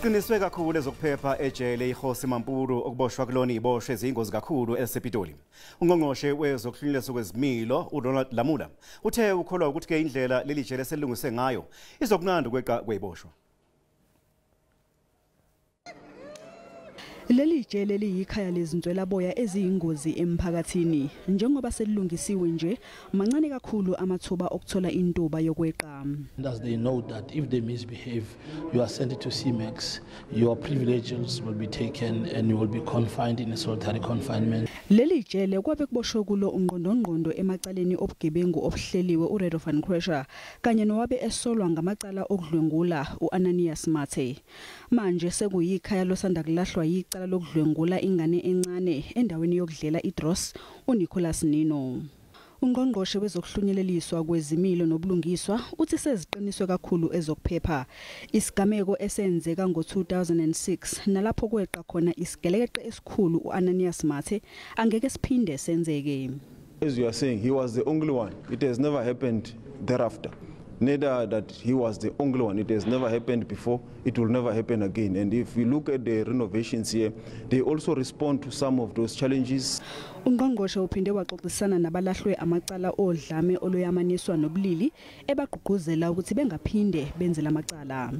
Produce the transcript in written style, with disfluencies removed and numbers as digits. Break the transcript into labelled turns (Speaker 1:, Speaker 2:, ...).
Speaker 1: Qiniswe kakhulu ezokuphepha ejele iKgosi Mampuru okuboshwa kulona iboshwe izingozi kakhulu esePitoli. Ungqongqoshe wezokuhlunyelelwa kwezimilo uRonald Lamola uthe ukholwa ukuthi ke indlela leli jele selungise ngayo izokunqanda ukweqa kweziboshwa.
Speaker 2: Leli jele liyikhaya lezinswelaboya eziyingozi emphakathini. Njengoba selilungisiwe nje, mancane kakhulu amathuba okuthola intuba yokweqa.
Speaker 3: As they know that if they misbehave, you are sent to C-Max, your privileges will be taken and you will be confined in a solitary confinement.
Speaker 2: Leli jele kwabe kuboshwe kulo ungqondongqondo emacaleni obugebengu obuhleliwe uRedovan Krejcir kanye nowabe esolwa ngamacala okudlwengula uAnanias Mathe. Manje sekuyikhaya losanda kulahlwa yicala lokudlwengula ingane encane endaweni yokudlela iDross uNicholas Nino. Ungqongqoshe wezokuhlunyeleliswa kwezimilo nobulungiswa uthi seziqiniswe kakhulu ezokuphepha. Isigameko esenzeka ngo-2006 nalapho kweqa khona isigelekeqe esikhulu uAnanias Mathe angeke siphinde senzeke.
Speaker 4: As you are saying, he was the only one. It has never happened thereafter. Neither that he was the only one. It has never happened before. It will never happen again. And if we look at the renovations here, they also respond to some of those challenges.
Speaker 2: Ungqongqoshe uphinde waxoxisana nabalahlwe amacala odlame oloyamaniswa nobulili ebagqugquzela ukuthi bengaphinde benze lamacala.